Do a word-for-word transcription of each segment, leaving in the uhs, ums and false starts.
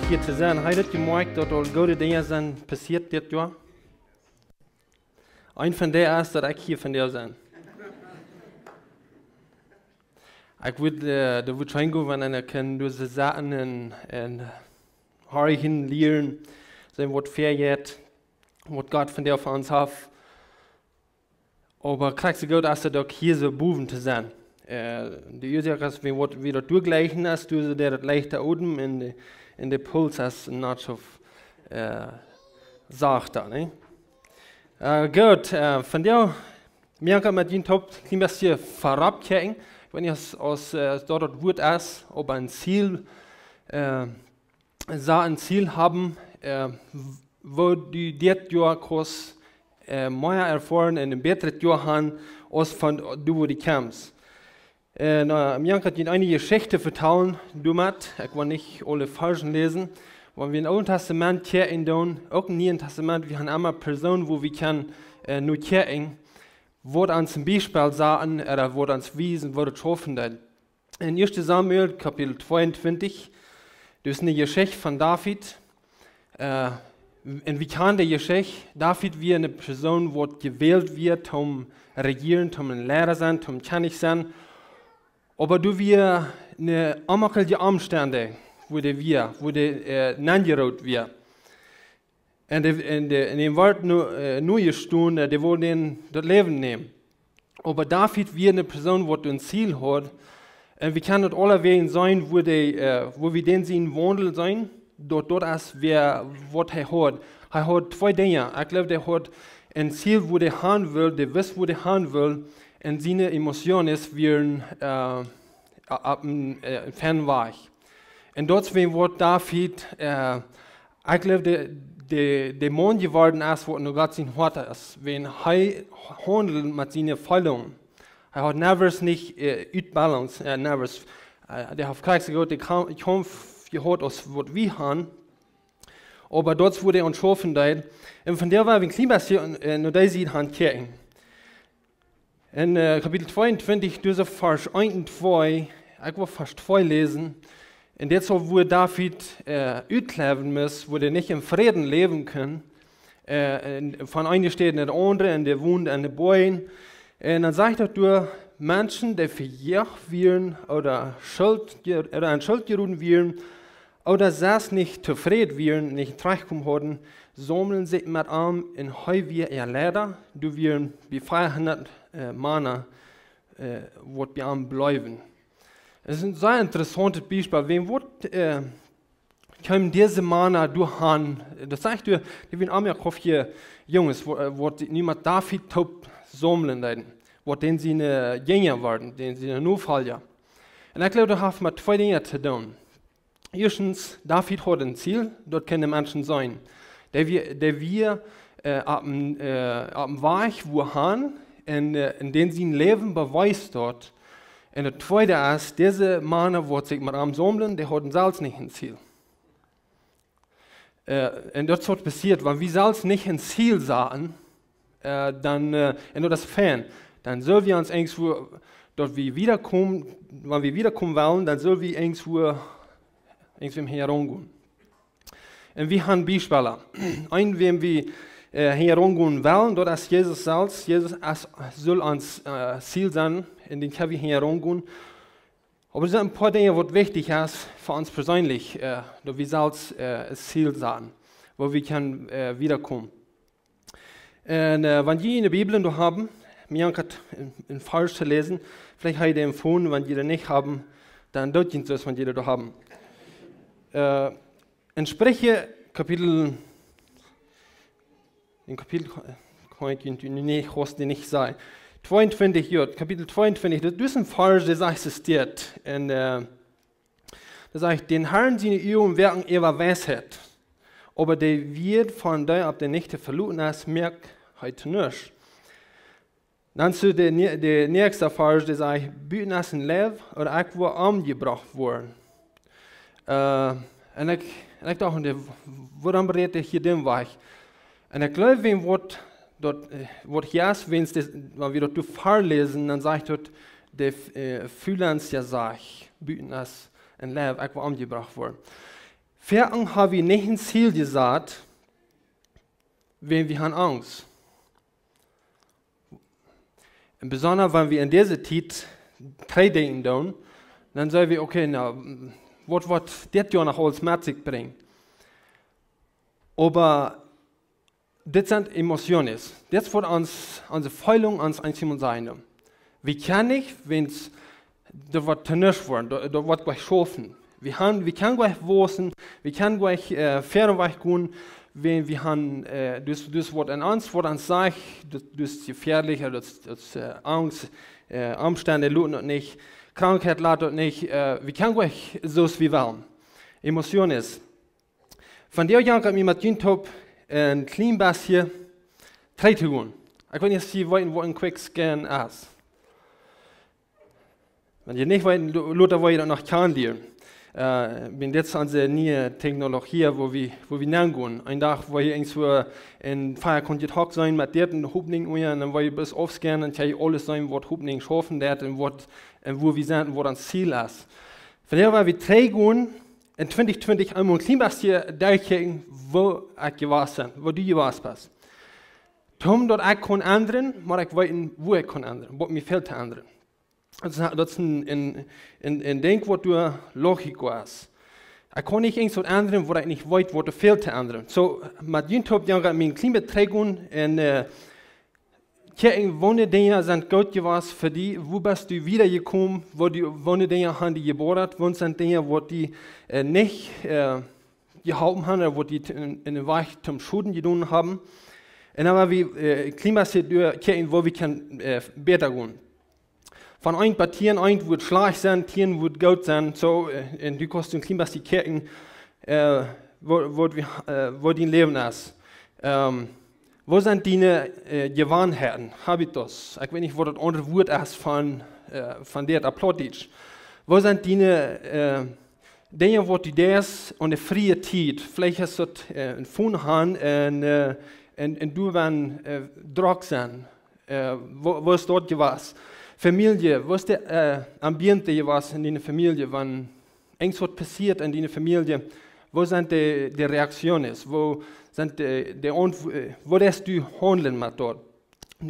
hia to sennen. Hab jie daut jemoakjt, daut aul goode Dinja sent passieet dit Joa? Eent von dee es, daut ekj hia vondoag sie. Ekj wudd, äh, daut wudd scheen gonen, wan eena kunn doa soo sitten un, un horchen, lieren, seenen waut väajeit, waut Gott vondoag fa ons haft. Oba krakjt soo goot es daut uk hia soo bowen to sennen. Äh, de Uasoak es, wie waut, wie daut doa jlikjen es, doa soo daut leichte Odem un de, un de Puls es noch soo, äh, sachta, nä? Äh, goot, äh, vondoag, wie haben met junt toop, kjlien bät verropp kjikjen. Ekj weet nich aus, aus, äh, daut daut Wuat es, oba een Ziel, äh, soo een Ziel haben, äh, w-, woo du dit Joa kaust, äh, mea erfoaren un een bätret Joa haben, aus von doa wua du kjemst. Un, äh, ekj kaun junt eene Jeschicht vetalen, doamet, ekj well nich aule Varsch läsen, wan wie em Oolen Tastament kjikjen doonen, uk em Nieen Tastament, wie haben emma Persoonen, wua wie kjennen, äh, no kjikjen, waut ons een Biespel sajen, ooda waut ons wiesen, woo daut schaufen deed. En Ieeschte Samuel, Kapitel tweeuntwintich, daut es eene Jeschicht von David. Äh, un wie kjanen de Jeschicht, David wia eene Persoon, waut jewält wia, om rejieren, om een Leida sennen, om Kjennich sennen. Oba doa wia eene onjemakjelje Omstend, wua dee wia, wua dee, äh, nenjeroden wia. Un dee, un dee, un dee wort nu, äh, nu jestonen, äh, dee wullen am daut Läwen nämen. Oba David wia eene Persoon, waut een Ziel haud. Un wie kjennen daut aulawäajen seenen, wua dee, äh, wua wie dän sien Waundel seenen, daut, daut es wäa, waut hee haud. Hee haud twee Dinja. Ekj jleew, hee haud een Ziel, wua hee han wull, hee wist, wua hee han wull. Un siene Emotionen wieren, äh, opp een, äh, feinen Wajch. Un daut es wäajen waut David, äh, ekj jleew, de, de, de Maun jeworden es, waut no Gott sien Hoat es. Wan hee haundelt met siene Feelungen. Hee haud never nich, äh, ut balance, äh, never. Äh, dee haft krakjt soo goot dän Kam-, Kaumf jehaut aus waut wie haben. Oba daut es wua dee aun schaufen deed. Un vondoag well wie een kjlien bät, äh, no dee Sied han kjikjen. En, äh, Kapitel tweeuntwintich, doa es Varsch eent un twee, ekj well Varsch twee läsen. Un dit es wua David, äh, utkjläwen must, wua hee nich em Fräd läwen kunn. Äh, un von eene Staut no de aundre, un hee wond aun de Bojen. Un dan sajcht daut doa, Menschen, dee vejoacht wieren ooda Schult je-, ooda aun Schult jeroden wieren, ooda selfst nich tofräd wieren, nich trajchtkomen hauden, saumlen sikj met am un hee wia äa Leida, doa wieren bie veahundat, äh, Mana, äh, waut bie am bleewen. Daut es een sea interessauntet Biespel. Wäajen waut, äh, kjeemen dise Mana doa han? Daut sajcht doa, dee wieren aulahaunt Junges, wua-, äh, waut nu met David toop saumlen deeden, waut dän siene, äh, Jinja worden, dän siene Nofolja. Un ekj jleew, daut haft met twee Dinja to doonen. Ieeschtens, David haud een Ziel, daut kunnen Menschen seenen. Dee wia, dee wia, äh, opp een, äh, opp een Wajch wua han un, äh, en dän sien Läwen bewiest daut. Un daut tweede es, dise Mana, waut sikj met am saumlen, dee hauden selfst nich een Ziel. Äh, un daut es waut passieet, wan wie selfst nich een Ziel saten, äh, dan, äh, un daut es fein, dan sell wie ons irjentwua, daut wie wieda komen, wan wie wieda komen wellen, dan sell wie irjentwua, irjentwua hinjaraun gonen. Un wie haben Biespels. Een, wäm wie, äh, hinjaraun gonen wellen, daut es Jesus selfst. Jesus es, saul ons, äh, Ziel sennen, un dän kjenn wie hinjaraun gonen. Oba doa sent een poa Dinja, waut wichtich es fa ons perseenlich, äh, daut wie selfst, äh, daut Ziel saten, wua wie kjennen, äh, wieda komen. Un, äh, wan jie en de Bibel doa haben, mie jankat een, een Varsch to läsen, veleicht ha jie dän Phone, wan jie dän nich haben, dan doot jie daut, wan jie dän doa haben. Äh, en Spricha, Kapitel, en Kapitel, äh, kaun ekj junt nu nich, haust dee nich seenen. Tweeuntwintich, jo, Kapitel tweeuntwintich, daut, daut es een Varsch, dee sajcht, es dit. Un, äh, Doa sajcht, dän Herrn siene Uagen woaken äwa Weisheit, oba de Wieed von dee, opp dän nich to veloten es, moakt hee to nuscht. Dan es de nä-, de näakjste Varsch, dee sajcht, buten es een Leew, ooda ekj woa omjebrocht woaren. Äh, un ekj, un ekj docht, de, wuarom rät hee hia dän Wajch? Un ekj jleew, wan wie daut, äh, waut hia es, wan wie daut doa väaläsen, dan sajcht daut, de, äh, Fulenz, dee sajcht, buten es een Leew, ekj woa omjebrocht woaren. Foaken ha wie nich een Ziel jesat, wan wie han Angst. Un besonda wan wie en dise Tiet trigjdenkjen doonen, dan saj wie: "Okay, na, waut woat dit Joa noch aules met sikj brinjen?" Oba dit sent emociones. Dit es waut ons, onse Feelinj ons eenjemol sajen. Wie kjennen nich, wan et, daut woat to nuscht woaren, daut, daut woat nich schaufen. Wie han, wie kjennen nich wausen, wie kjennen nich, äh, wieda wajch gonen, wan wie han, äh, daut, daut woat en ons, woat ons jesajcht, daut, daut es jefäadlich, daut, daut, äh, Angst, äh, Omstend loten daut nich, Krankheit lat daut nich, äh, wie kjennen nich soo aus wie wellen. Emociones. Vondoag jankat mie met junt toop een kjlien bät trigj to gonen. Ekj weet nich aus jie weeten waut een Quick Scan es. Wan jie nich weeten, lo-, lota woa jie daut noch kjanen lieren. Äh, wan dit es onse niee Technologie, woo wie, woo wie nogonen. Een Dach woa jie irjentwua en Fia kunn jie Talk sennen met dit un Hopninj un dan woa jie bloos aufscannen un kjenn jie aules seenen waut Hopninj schaufen deit un waut, un woo wie sent un waut ons Ziel es. Vondoag woa wie trigj gonen en twintich twintich eemol een kjlien bät derchkjikjen, woo ekj jewast sie, woo du jewast best. Toom daut ekj kunn endren, mott ekj weeten, woo ekj kunn endren, waut mie fält to endren. Daut es, daut es een, een, een, een Dinkj waut doa logisch es. Ekj kaun nich irjentwaut endren, wua ekj nich weet, waut doa fält to endren. Soo, met junt toop jankat mie een kjlien bät trigj gonen un, äh, kjikjen, woone Dinja sent goot jewast fa die, woo best du wieda jekomen, woo du, woone Dinja han die jeboodat, woo sent Dinja waut die, äh, nich, äh, jeholpen han, ooda waut die t-, en, en dän Wajch toom Schoden jedonen haben. Un dan woa wie, äh, een kjlien bät derchkjikjen, woo wie kjennen, äh, bäta gonen. Von eent bat tieen, eent woat schlajcht sennen, tieen woat goot sennen, soo, äh, un du kaust een kjlien bät kjikjen, äh, woo, woo wie, äh, woo dien Läwen es. Ähm, woo sent diene, äh, Jewanheiten, hábitos? Ekj weet nich waut daut aundre Wuat es von, äh, von dit opp Plautdietsch. Woo sent diene, äh, Dinja waut du deist en de frie Tiet? Veleicht es daut, äh, een Phone han un, äh, un, un du wan, äh, drock sennen. Äh, woo, woo es daut jewast? Famielje, woo es de, äh, Ambiente jewast en diene Famielje, wan irjentwaut passieet en diene Famielje? Woo sent de, de Reaktionen? Woo sent de, de Aunt-, äh, woo deist du haundlen met daut?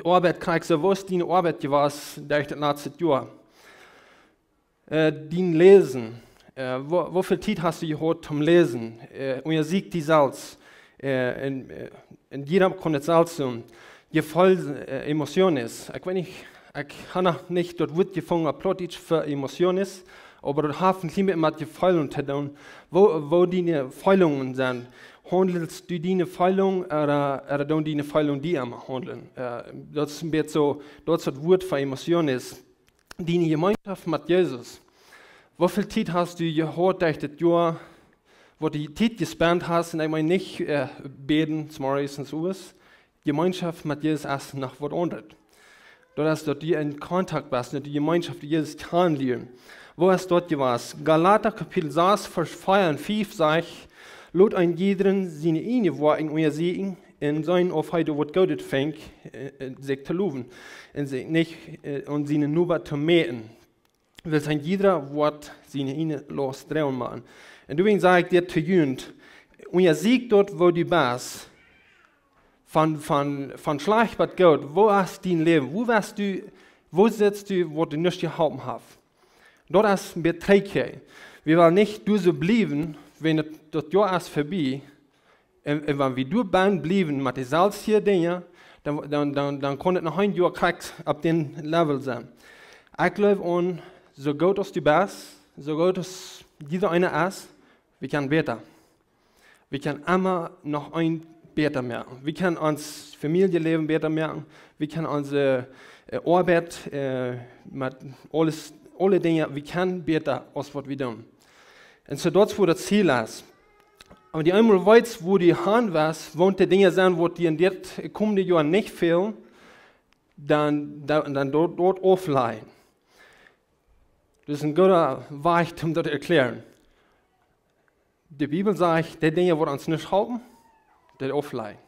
Oabeit kjrichst du, woo es diene Oabeit jewast derch daut latste Joa? Äh, dien Läsen. Äh, woo, woo väl Tiet hast du jehaut toom läsen? Äh, unjasieekj die selfst. Äh, un, äh, un jieda kaun et selfst doonen. Jefeel, äh, emociones. Ekj weet nich, ekj ha noch nich daut Wuat jefungen opp Plautdietsch fa emociones, oba daut haft een kjlien bät met Jefeelen to doonen. Woo, woo diene Feelinj sent. Haundelst du diene Feelinj, ooda, ooda doonen diene Feelinj die emma haundlen? Äh, daut es een bät soo, daut es daut Wuat fa emociones. Diene Jemeenschoft met Jesus. Woo väl Tiet hast du jehaut derch daut Joa, waut du Tiet jespent hast, un ekj meen nich, äh, bäden, zemorjes un soo waut. Jemeenschoft met Jesus es noch waut aundret. Daut es daut du en Kontakt best, daut du Jemeenschoft met Jesus kaust lieren. Woo es daut jewast? Galata Kapitel sas, Varsch vea un fief sajcht: "Lot een jieda siene ieejne Woakjen unjasieekjen un seenen, auf hee doa waut Goodet finjt, äh, äh, sikj to lowen, un sikj nich, äh, aun sienen Noba to mäten. Wiels een jieda woat siene ieejne Laust droagen motten." Un doawäajen saj ekj dit to junt: Unjasieekj daut, woo du best. Von, von, von schlajcht bat goot. Woo es dien Läwen? Woo best du, woo sitst du, waut die nuscht jeholpen haft? Daut es een bät trigj. Wie wellen nich doa soo bliewen, wan daut, daut Joa es verbie. Un, un wan wie doa bennen bliewen met deeselwje Dinja, dan, dan, dan, dan kaun et noch een Joa krakjt opp dän Level sennen. Ekj jleew aun, soo goot aus du best, soo goot aus jieda eena es, wie kjennen bäta. Wie kjennen emma noch een bäta moaken. Wie kjennen ons Famieljeläwen bäta moaken. Wie kjennen onse, äh, Oabeit, äh, met aules, aule Dinja, wie kjennen bäta aus waut wie doonen. Un soo daut es wua daut Ziel es. Oba wan du eemol weetst, wua du han west, waut de Dinja sent, waut die en dit komende Joa nich fälen, dan, dan, dan doa, doa auflajen. Daut es een gooda Wajch, om daut to erkjlären. De Bibel sajcht, de Dinja, waut ons nich halpen, dee auflajen.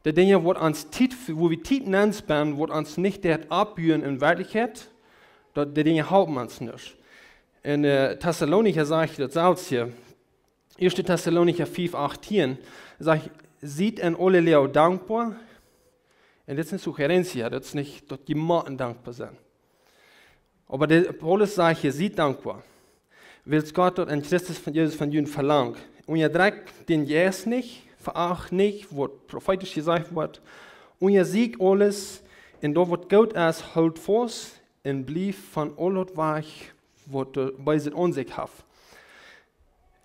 De Dinja, waut ons Tiet, wua wie Tiet nenspenden, waut ons nich deit oppbuen en Werkjlichkjeit, daut, de Dinja halpen ons nich. En, äh, Tessalonicha sajcht daut selfst hia. Ieeschte Tessalonicha fiew achtieen sajcht: "Siet en aulem dankboa." Un dit es eene Sugerentie, daut es nich daut jie motten dankboa sennen. Oba de Paulus sajcht hia: "Siet dankboa, wiels Gott daut en Christus von Jesus von junt velangt. Unjadrekjt dän Jeist nich, veacht nich waut profeetisch jesajcht woat. Unjasieekjt aules, un daut waut goot es, hoolt faust, un bliewt von aul daut wajch waut doa Beeset aun sikj haft."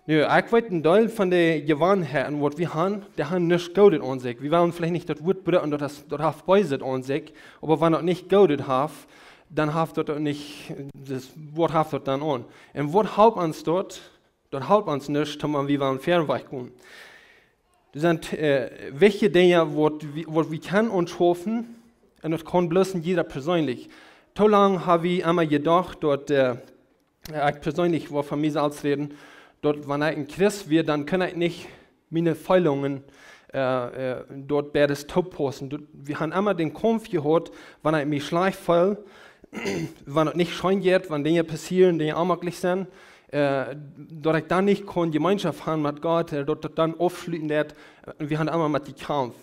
Nu, ekj weet, een Deel von de Jewanheiten waut wie haben, dee haben nuscht Goodet aun sikj. Wie wellen veleicht nich daut Wuat brucken, daut daut, daut haft Beeset aun sikj, oba wan daut nich Goodet haft, dan haft daut uk nich, daut Wuat haft daut dan aun. Un waut halpt ons daut? Daut halpt ons nuscht, wan wie wellen fäa wajchkomen. Doa sent, äh, wichtje Dinja waut wie, waut wie kjennen aunschaufen, un daut kaun bloos een jieda perseenlich. Too lang hab wie emma jedocht daut, äh, ekj perseenlich woa von mie selfst räden, daut wan ekj een Christ wia, dan kunn ekj nich miene Feelungen, äh, äh, doa beides toopaussen. Daut, wie haben emma dän Kaumf jehaut, wan ekj mie schlajcht feel, wan daut nich scheen jeit, wan Dinja passieren, Dinja onjemaklich sent, äh, daut ekj dan nich kaun Jemeenschoft haben met Gott, äh, daut daut dan aufschluten deed. Wie haben emma met dän Kaumf.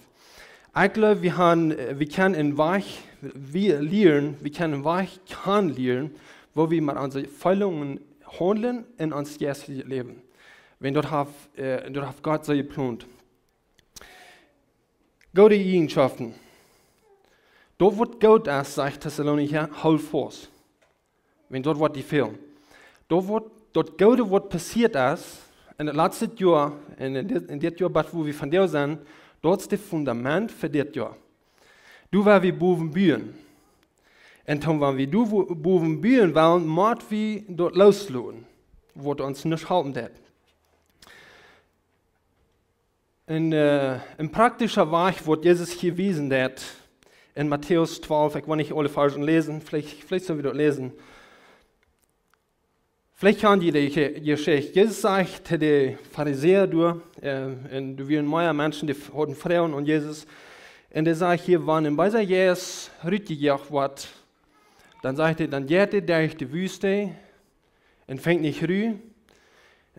Ekj jleew, wie haben, äh, wie kjennen een Wajch, wie lieren, wie kjennen een Wajch kjanen lieren, woo wie met onse Feelungen haundlen en ons jeistlichet Läwen. Wan daut haft, äh, daut haft Gott soo jeplont. Goode Eajenschoften. Daut waut goot es, sajcht Tessalonicha, hool faust. Wan daut waut die fält. Daut waut, daut Goode waut passieet es, en daut latste Joa, en, en dit, en dit Joa, waut wie vondoag sent, daut es daut Fundament fa dit Joa. Doa woa wie bowen buen. Un dan, wan wie doa wo-, bowen buen wellen, mott wie daut loosloten, waut ons nich halpen deed. Een, äh, een praktischa Wajch waut Jesus hia wiesen deed en Matäus twalf, ekj well nich aule Varzen läsen, veleicht, veleicht sell wie daut läsen. Veleicht kjann jie de Ge-, Jeschicht. Jesus sajcht to de Farisäa doa, äh, un doa wieren mea Menschen, dee f-, hauden Froagen aun Jesus. Un hee sajcht hia, wan een beesa Jeist rutjejoacht woat, dan sajcht hee, dan jeit hee derch de Wüste un finjt nich Ru.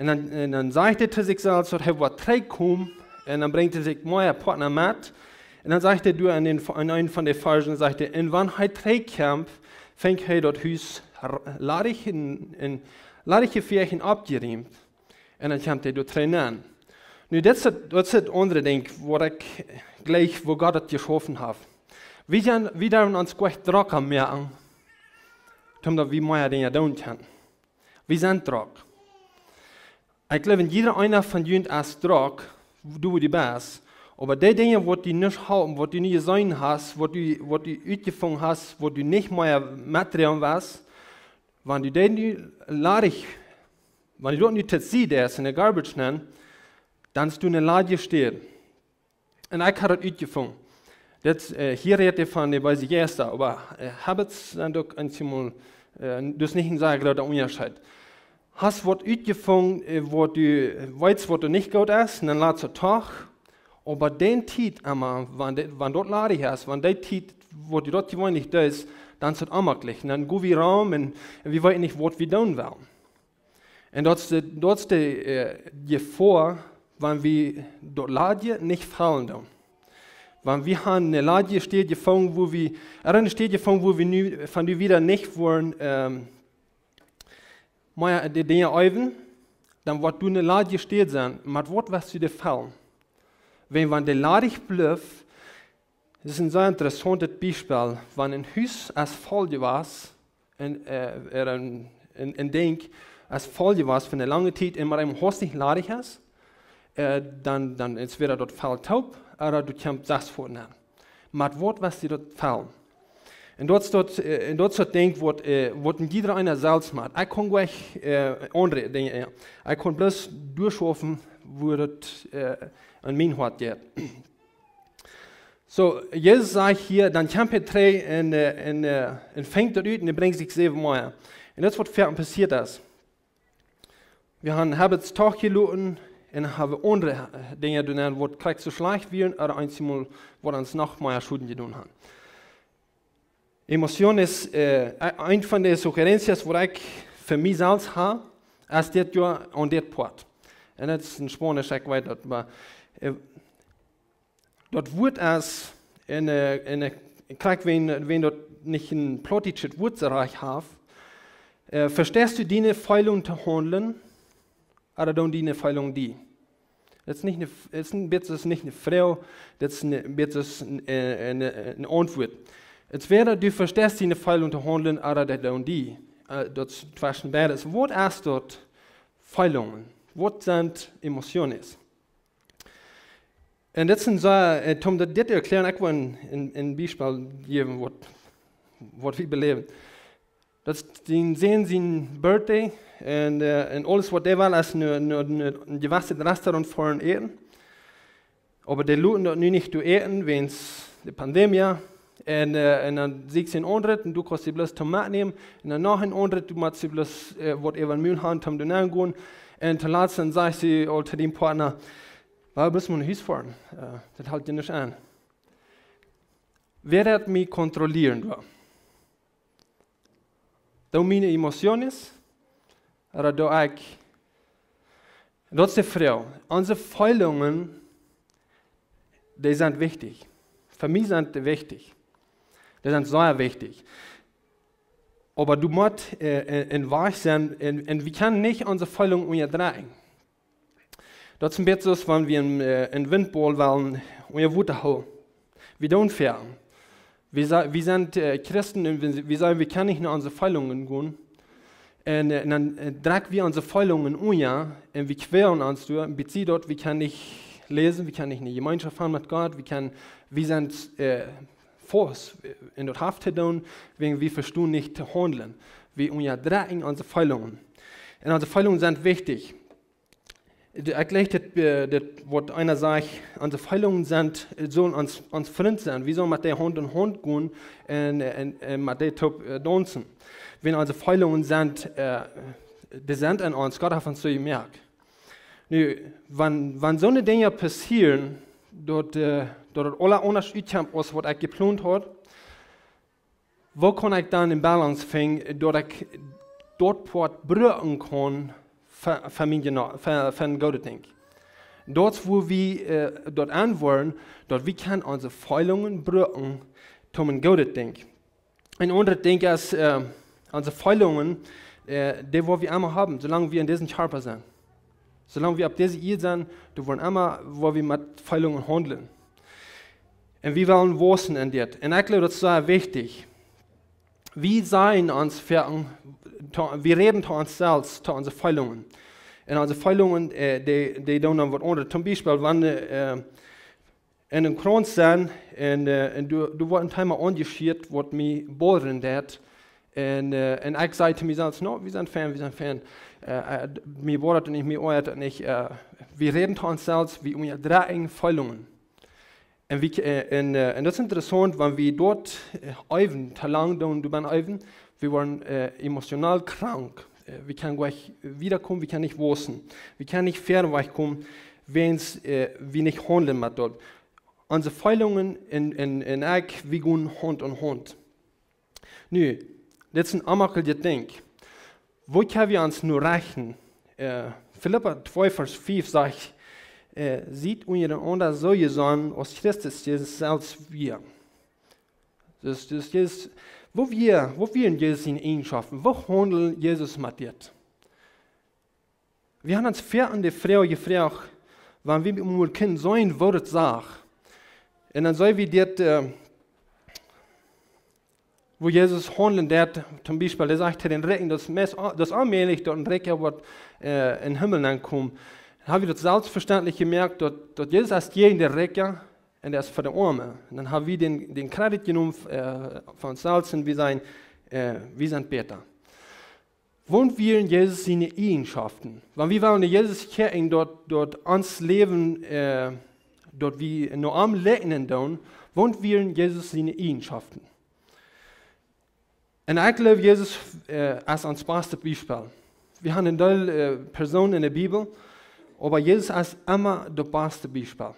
Un dan, un dan sajcht hee to sikj selfst, daut hee woat trigjkomen, un dan brinjt hee sikj mea Poatna met. Un dan sajcht hee doa en dän, en eenen von de Varzen, sajcht hee, un wan hee trigjkjemt, finjt hee daut Hus r-, ladich un, un ladich jefäacht un oppjerieemt. Un dan kjemt hee doa trigj nenn. Nu, dit es daut, daut es daut aundre Dinkj, waut ekj jleich, woo Gott daut jeschaufen haft. Wie sent, wie derwen ons goanich drock moaken, om daut wie mea Dinja doonen kjennen. Wie sent drock. Ekj jleew, en jieda eena von junt es drock, doa wua du best. Oba dee Dinja, waut du nich hast, waut du nich jeseenen hast, waut du, waut du utjefungen hast, waut du nich mea metdroagen woascht, wan du dee nu ladich, wan du daut nu to Sied deist en de garbage nenn, dan es daut eene ladje Städ. Un ekj hab daut utjefungen. Dit, äh, hia rät hee von de beese Jeista, oba, äh, Habits sent uk eenjemol, äh, daut es nich een sea groota Unjascheet. Hast waut utjefungen, äh, waut du, äh, weetst, waut doa nich goot es, un dan latst daut doch. Oba dän Tiet emma, wan de-, wan daut ladich es, wan dee Tiet, wua du daut jeweenlich deist, dan es daut onjemaklich. Un dan go wie rom un, un wie weeten nich, waut wie doonen wellen. Un daut es de, daut es de, äh, Jefoa, wan wie daut ladje nich fellen doonen. Wan wie haben eene ladje Städ jefungen, wua wie, äh, eene Städ jefungen, wua wie nu, von nu wieda nich woaren, ähm, mea de Dinja äwen, dan woat doa eene ladje Städ sennen, oba waut woascht du doa fellen? Wan, wan dee ladich blift, daut es een sea interessauntet Biespel, wan een Hus es voll jewast, un, äh, ea een, een, een Dinkj es voll jewast fa eene lange Tiet, un mau eemol hastich ladich es, äh, dan, dan entwäda daut felt toop, ooda du kjemst sas Foot nenn. Oba waut woascht du doa fellen? Un daut es daut, äh, un daut es daut Dinkj waut, äh, waut een jieda eena selfst moakt. Ekj kaun goanich, äh, aundre Dinja, jo. Ekj kaun bloos derchschaufen, woo daut, äh, aun mien Hoat jeit. Soo, Jesus sajcht hia, dan kjemt hee trigj un, äh, un, äh, un finjt daut ut un hee brinjt sikj selfst mea. Un daut es waut fa ons passieet es. Wie haben Habits doch jeloten un haben aundre, äh, Dinja jedonen, waut krakjt soo schlajcht wieren, ooda eenjemol waut ons noch mea Schoden jedonen haben. Emotionen es, äh, e-, eent von de Sugerenties, waut ekj fa mie selfst hab, es dit Joa aun dit Poat. Un daut es een Spaunisch, ekj weet daut, oba äh, daut Wuat es, un äh, un ekj kjrieech, wan, wan daut nich een plautdietschet Wuat jehaut haft, äh, vesteist du diene Feelungen to haundlen, ooda doonen diene Feelungen die? Daut es nich ne, daut es een bät, daut es nich ne Froag, daut es een bät, daut es een, äh, een, äh, een Auntwuat. Entweder du vesteist diene Feelungen to haundlen, ooda dee doonen die. Äh, daut es tweschen beides. Waut es daut? Feelungen. Waut sent emociones? Un dit es een sea, äh, om dit, dit to erkjlären, ekj well een, een, een Biespel jäwen, waut, waut wie beläwen. Daut es dän Sän sien Birthday un äh, un aules, waut dee well, es een, een, een, een jewesset Restaurant fa äten. Oba dee loten daut nu nich too äten, wäajens de Pandemie. Un äh, un dan sieekjst een aundret un du kaust dee bloos toom metnämen. Un dan noch een aundret, du motst dee bloos äh, waut äwa dän Mul han, toom doa nenn gonen. Un toolatst dan sajchst du aul to dän Partner: "Well, bloos mau no Hus foaren. Äh, daut helt je nich aun." Wäa deit mie kontrollieren doa? Doo miene emociones? Ooda doo ekj? Daut es de Froag. Onse Feelungen, dee sent wichtich. Fa mie sent dee wichtich. Dee sent sea wichtich. Oba du motst äh, äh, een Wajch seenen, un, un wie kjennen nich onse Feelungen unjadrekjen. Daut es een bät soo aus wan wie een, äh, een Wintbaul wellen unja Wota hoolen. Wie doonen väl. Wie, sa- wie sent äh, Christen un wie, wie sajen, wie kjennen nich no onse Feelungen gonen. Un, äh, un dan äh, drekj wie onse Feelungen unja un wie kwälen ons doa, un bie daut, wie kjennen nich läsen, wie kjennen nich eene Jemeenschoft han met Gott, wie kjennen, wie sent äh, faust äh, un daut haft to doonen, wäajen wie vestonen nich to haundlen. Wie unjadrekjen onse Feelungen. Un onse Feelungen sent wichtich. De- Ekj jleich dit, äh, dit, waut eena sajcht, onse Feelungen sent, äh, sellen ons, ons Frint sennen. Wie sellen met dee Haunt en Haunt gonen un, un, un met dee toop äh, daunzen. Wan onse Feelungen sent, äh, dee sent en ons, Gott haft ons soo jemoakt. Nu, wan, wan soone Dinja passieren, daut, äh, daut daut aules aundasch utkjemt aus waut ekj jeplont haud, woo kaun ekj dan eene Balance finjen, daut ekj daut Poat brucken kaun fa, fa mien Jena-, fa, fa een goodet Dinkj? Daut es, wua wie äh, daut aunwoaren, daut wie kjennen onse Feelungen brucken, toom een goodet Dinkj. Een aundret Dinkj es, äh, onse Feelungen, äh, dee woa wie emma haben, soo lang wie en disen Kjarpa sent. Soo lang wie opp dise Ieed sent, doo woaren emma, woa wie met Feelungen haundlen. Un wie wellen wausen en dit. Un ekj jleew, daut es sea wichtich. Wie sajen ons, wie, wie räden to ons selfst, to onse Feelungen. Un onse Feelungen, äh, dee, dee doonen dan waut aundret. Toom Biespel, wan äh, en een Krauns sennen un, äh, un doa, doa woat een Thema aunjeschnieden, waut mie bothern deit. Un, äh, un ekj saj to mie selfst: "No, wie sent fein, wie sent fein." Äh, äh, mie bothert daut nich, mie oajat daut nich. Äh, wie räden to ons selfst, wie unjadrekjen Feelungen. Un wie, äh, un, äh, un daut es interessaunt, wan wie doa äh, äwen, too lang doonen, doa bie äwen, wie woaren äh, emotional krank. Äh, wie kjennen nich wieda komen, wie kjennen nich wausen. Wie kjennen nich wieda wajchkomen, wan äh, wie nich haundlen met daut. Onse Feelungen un, un, un ekj, wie gonen Haunt en Haunt. Nu, dit es een onjemakjlichet Dinkj. Woo kjenn wie ons nu rechten? Äh, Filippa twee Varsch fiew sajcht: äh, "Siet unjarenaunda soo jesonnen, aus Christus Jesus selfst wia." Daut, daut Jesus, woo wia, woo wieren Jesus siene Eajenschoften? Woo haundelt Jesus met dit? Wie haben ons väl aun de Froag jefroacht, wan wie mol kjennen seenen, woo daut sach. Un dan seenen wie dit, äh, woo Jesus haundlen deed, toom Biespel, hee sajcht to dän Rikjen, daut es meist, daut es onmäajlich, daut een Rikja woat äh, en Himmel nenkomen. Dan haben wie daut selfstvestendlich jemoakt, daut, daut Jesus es jäajen de Rikje un hee es fa de Oame. Un dan haben wie dän, dän Kredit jenomen äh, fa ons selfst un wie sajen, äh, wie sent bäta. Waut wieren Jesus siene Eajenschoften? Wan wie wellen no Jesus kjikjen, daut, daut ons Läwen, äh, daut wie no am liekjnen doonen, waut wieren Jesus siene Eajenschoften? Un ekj jleew, Jesus äh, es ons bastet Biespel. Wie haben een Deel äh, Persoonen en de Bibel, oba Jesus es emma daut bastet Biespel.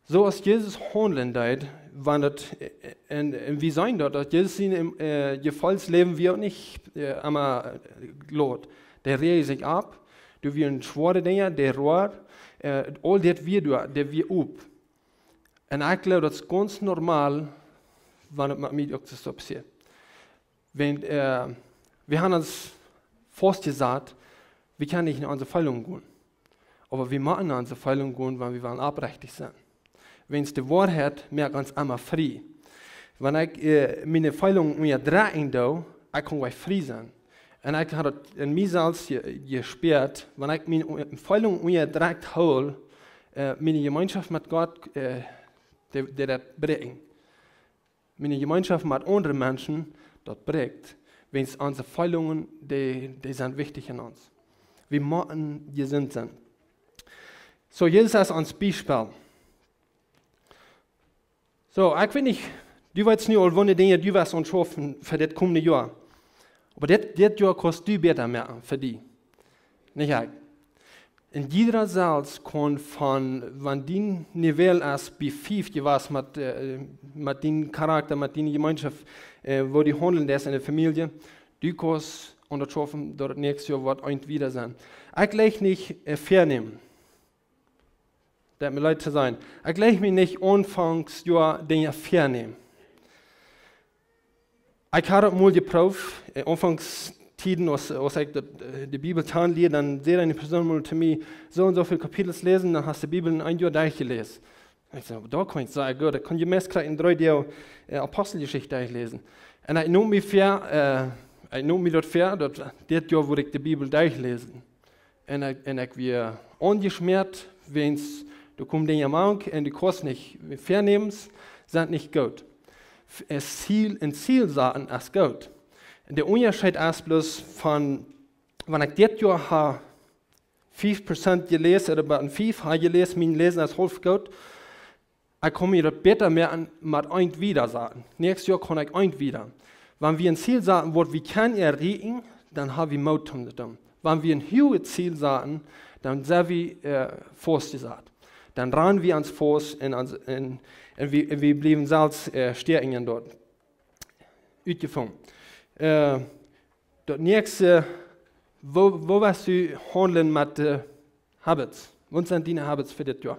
Soo aus Jesus haundlen deed, wan daut, äh, un, un wie seenen daut, daut Jesus sien äh, Jefeelsläwen wia uk nich äh, emma äh, glaut. Dee räajt sikj opp, Doa wieren schwoare Dinja, de roar, äh, aul dit wia doa, dit wia op. Un ekj jleew, daut es gaunz normal, wan et met mie uk soo passieet. Wan, äh, wie haben ons faustjesat, wie kjennen nich no onse Feelungen gonen. Oba wie motten no onse Feelungen gonen, wan wie wellen oprechtich sennen. Wiels de Woarheit moakt ons emma frie. Wan ekj, äh, miene Feelungen unjadrekjen doo, ekj kaun nich frie sennen. Un ekj haud daut en mie selfst je-, jespeet, wan ekj miene Un-, Feelungen unjadrekjt hool, äh, miene Jemeenschoft met Gott, äh, dee, dee daut bräakjen. Miene Jemeenschoft met aundre Menschen, daut bräakjt. Wiels onse Feelungen, dee, dee sent wichtich en ons. Wie motten jesunt sennen. Soo, Jesus es ons Biespel. Soo, ekj weet nich, du weetst nu aul, woone Dinja du woascht aunschaufen fa dit komende Joa. Oba dit, dit Joa kaust du bäta moaken fa die. Nich ekj. Un jieda selfst kaun von, wan dien Niveau es bie fief jewast met, äh, met dien Karakta, met diene Jemeenschoft, äh, woo du haundlen deist en de Famielje, du kaust aun daut schaufen, daut daut näakjste Joa woat eent wieda sennen. Ekj jleich nich, äh, väanämen. Daut mie leet to sajen. Ekj jleich mie nich aunfangs Joa Dinja väanämen. Ekj haud daut mol jeprooft, äh, aunfangs Tieden, aus, aus ekj daut, äh, de Bibel kjanen lieed, dan säd eene Persoon mol to mie: "Soo un soo väl Kapitels läsen, dan hast de Bibel en een Joa derchjeläst." Ekj säd: "Daut kaun ekj sea goot, daut kaun ekj meist krakjt en dree Doag, äh, Aposteljeschicht derchläsen." Un ekj neem mie väa, äh, ekj neem mie daut väa, daut dit Joa wudd ekj de Bibel derchläsen. Un ekj, un ekj wia aunjeschmäat, wiels doa kjeemen Dinja mank un du kaust nich väanämen, sent nich goot. F-, een Ziel, een Ziel saten es goot. De Unjascheet es bloos von, wan ekj dit Joa ha fief Prozent jeläst, ooda bie een fief ha jeläst, mien Läsen es haulf goot, ekj kaun mie daut bäta moaken met eent wieda saten. Näakjstet Joa kaun ekj eent wieda. Wan wie een Ziel saten, waut wie kjennen erreichen, dan ha wie Moot om daut to doonen. Wan wie een huaget Ziel saten, dan sent wie, äh, faustjesat. Dan rannen wie ons faust un ons, un, un wie, un wie bliewen selfst, äh, stoakjen doa. Utjefungen. Äh, daut näakjste, woo, woo woascht du haundlen met, äh, Habits? Waut sent diene Habits fa dit Joa?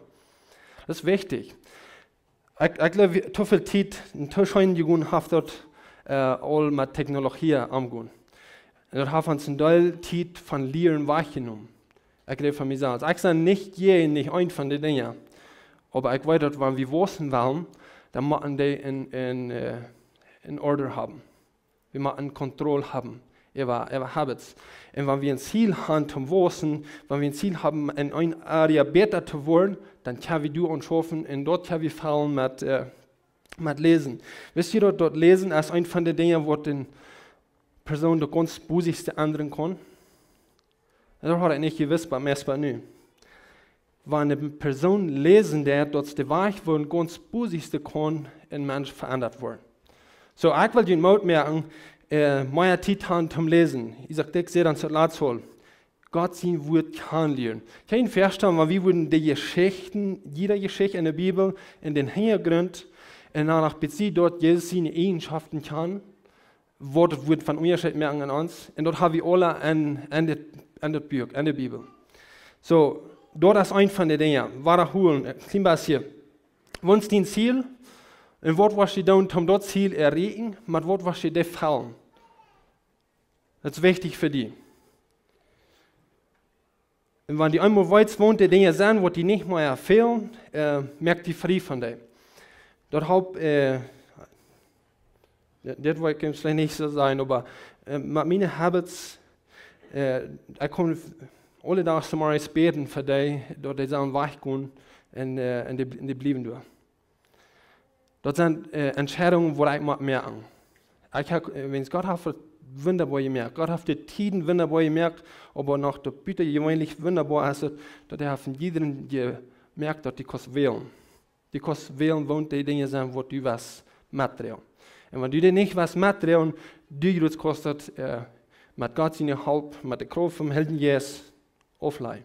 Daut es wichtich. Ekj, ekj jleew, wie, too väl Tiet un too scheen jegonen haft daut, äh, aul met Technologie aunjegonen. Un daut haft ons een Deel Tiet von Lieren wajchjenomen. Ekj räd von mie selfst. Ekj sie nich jäajen, nich eent von dee Dinja. Oba ekj weet daut, wan wie waussen wellen, dan motten dee en, en, äh, en Order haben. Wie motten Kontroll haben äwa, äwa Habits. Un wan wie een Ziel haben toom waussen, wan wie een Ziel haben en een Area bäta to woaren, dan kjenn wie doa aunschaufen un doa kjenn wie faulen met, äh, met Läsen. Weetst du daut, daut Läsen es eent von dee Dinja, waut eene Persoon de gaunz bosich endren kaun? Daut haud ekj nich jewist, oba meist bie nu. Wan eene Persoon läsen deit, daut es de Wajch, woo een gaunz bosich kaun een Mensch veendat woaren. Soo, ekj well junt Moot moaken, äh, mea Tiet haben toom läsen. Isaac Dix säd ons daut latst aul: Gott sien Wuat kjanen lieren. Kjenn jie junt väastalen, wan wie wudden de Jeschichten, jiede Jeschicht en de Bibel, en dän Hinjagrunt, un dan noch bie daut Jesus siene Eajenschoften kjanen, waut daut wudd von Unjascheet moaken aun ons. Un daut ha wie aule en, en dit, en dit Buak, en de Bibel. Soo, daut es eent von dee Dinja. Wadahoolen, een kjlien bät. Waut es dien Ziel? Un waut woascht du doonen, om daut Ziel erreichen? Met waut woascht du die fellen? Daut es wichtich fa die. Un wan du eemol weetst, waut dee Dinja sent, waut die nich mea fälen, äh, moak die frie von dee. Daut halpt, äh, dit, dit woat veleicht nich soo sennen, oba, äh, met miene Habits, äh, ekj kaun aule Doag zemorjes bäden fa dee, daut dee sellen wajchgonen un, äh, un dee, un dee bliewen doa. Daut sent, äh, Entscheidungen, waut ekj mott moaken. Ekj hab, äh, wiels Gott haft daut wundaboa jemoakt. Gott haft de Tieden wundaboa jemoakt, oba noch daut butajeweenlich wundaboa es daut, daut hee haft en jiedrem jemoakt, daut du kaust wälen. Du kaust wälen, waut dee Dinja sent, waut du woascht metdroagen. Un wan du dee nich woascht metdroagen, du kaust daut, äh, met Gott siene Help, met de Krauft vom Heiljen Jeist auflajen.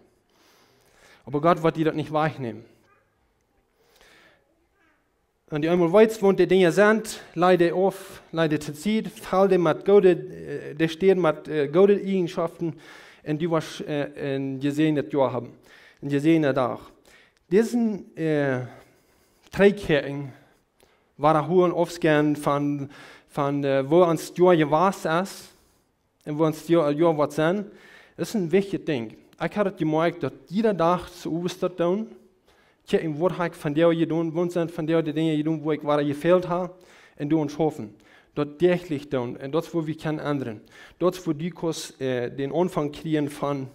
Oba Gott woat die daut nich wajchnämen. Un du eemol weetst, waut dee Dinja sent, laj dee auf, laj dee to Sied, fell dee met goode, äh, dee Städ met, äh, goode Eajenschoften, Un du woascht äh, een jesäajnet Joa haben, een jesäajnen Dach. Disen äh, Trigjkjikjen, wadaholen, aufscannen von, von äh, woo ons Joa jewast es un woo ons Joa, Joa woat sennen, es een wichtjet Dinkj. Ekj hab daut jemoakjt, daut jieda Dach soo es daut dan. Kjikjen, waut hab ekj vondoag jedonen, waut sent vondoag de Dinja jedonen, wua ekj wada jefält hab, un doaraun schaufen. Daut däachlich doonen, un daut es, wua wie kjennen endren. Daut es, wua du kaust äh, dän Aunfank kjrieen von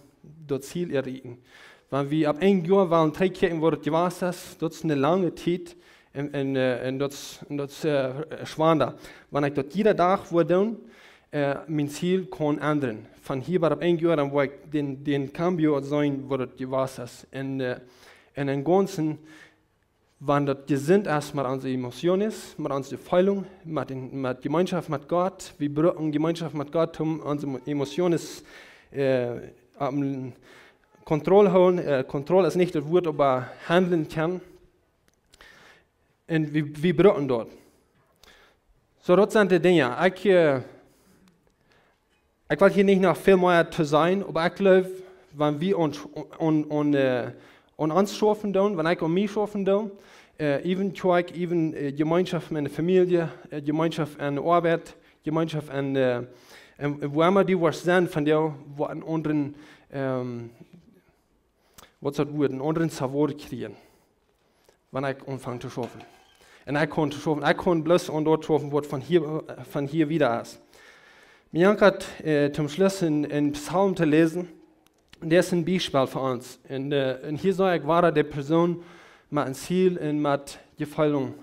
daut Ziel erreichen. Wan wie opp een Joa wellen trigjkjikjen, woo daut jewast es, daut es eene lange Tiet, un, un, äh, un daut es, un daut es äh, schwanda. Wan ekj daut jieda Dach wudd doonen, äh, mien Ziel kaun endren. Von hia bat opp een Joa, dan woa ekj dän, dän cambio seenen, woo daut jewast es. Un äh, un em Gaunzen, wan daut jesunt es met onse Emotionen, met onse Feelungen, met, een, met Jemeenschoft met Gott. Wie brucken Jemeenschoft met Gott, om onse Emo-, Emotionen äh, opp Kontroll hoolen. Äh, Kontroll es nich daut Wuat, oba handlen kjennen. Un wie, wie brucken daut. Soo, daut sent de Dinja. Ekj äh, Ekj well hia nich noch väl mea to sajen, oba ekj jleew, wan wie aun, aun, aun, äh, aun ons schaufen doonen, wan ekj aun mie schaufen doo, äh, even Kjoakj, even äh, Jemeenschoft enne Famielje, äh, Jemeenschoft enne Oabeit, Jemeenschoft enne, äh, un wua emma du woascht sennen, von dee woat een aundren, ähm, waut daut Wuat, een aundren Sabor kjrieen, wan ekj aunfang to schaufen. Un ekj kaun to schaufen, ekj kaun bloos aun daut schaufen, waut von hia, äh, von hia wieda es. Mie jankat äh, toom Schluss een, een Psalm to läsen, dee es een Biespel fa ons. Un äh, un hia sach ekj wada de Persoon met een Ziel un met Jefeelunk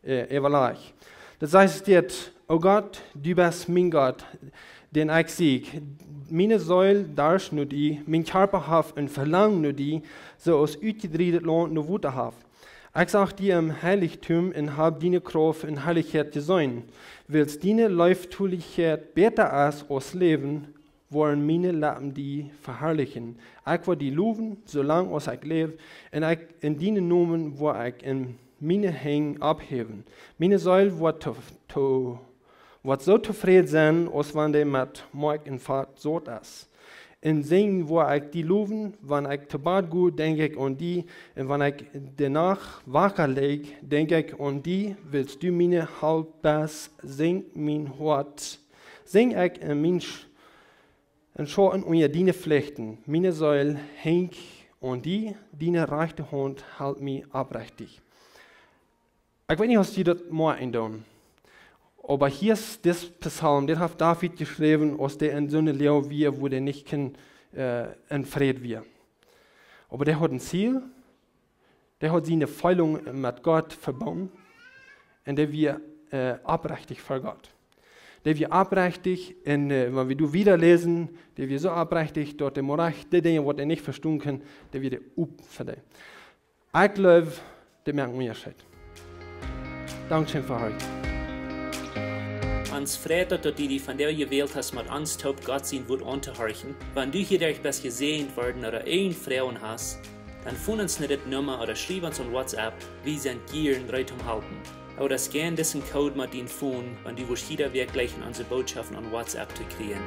äh, äwalajcht. Daut sajcht dit: O Gott, du best mien Gott, dän ekj sieekj. Miene Seel darscht no die, mien Kjarpa haft een Velangen no die, soo aus utjedrieejet Launt no Wota haft. Ekj sach die em Heilichtum un hab diene Krauft un Heilichkjeit jeseenen. Wiels diene Leeftolichkjeit bäta es aus Läwen, woaren miene Leppen die veharlichen. Ekj woa die lowen, soo lang aus ekj läw, un ekj, un dienen Nomen woa ekj en miene Henj opphäwen. Miene Seel woat to, to, woat soo tofräd sennen, aus wan dee met Moakj un Fat saut es. Em Senn woa ekj die lowen, wan ekj to Bad go, denkj ekj aun die, un wan ekj de Nacht waka lig, denkj ekj aun die, wiels du miene Halp best, sinkjt mien Hoat. Sinkj ekj en mien Sch-, en Schauten unja diene Flechten. Miene Seel henkjt aun die, diene rajchte Haunt helt mie oprechtich. Ekj weet nich, aus jie daut moakjen doonen, oba hia es dis Psalm, dit haft David jeschräwen, aus dee en soone Loag wia, wua dee nich kunn äh, en Fräd wia. Oba dee haud een Ziel, dee haud siene Feelunk met Gott vebungen un dee wia äh, oprechtich fa Gott. Dee wia oprechtich un äh, wan wie doa wieda läsen, dee wia soo oprechtich, daut dee mau rajcht, dee Dinja, waut hee nich vestonen kunn, dee wia dee op fa dee. Ekj jleew, dit moakt een Unjascheet. Dankscheen fa hia. Ons freit daut, daut du die vondoag jewält hast, met ons toop Gott sien Wuat auntohorchen. Wan du hia derch best jesäajent worden ooda irjent Froagen hast, dan foon ons no dit Numma ooda schriew ons aun WhatsApp. Wie sent jieren reed toom halpen. Ooda scan disen Code met dien Phone, wan du woascht jieda Wäakj jleichen onse Bootschoften aun WhatsApp to kjrieen.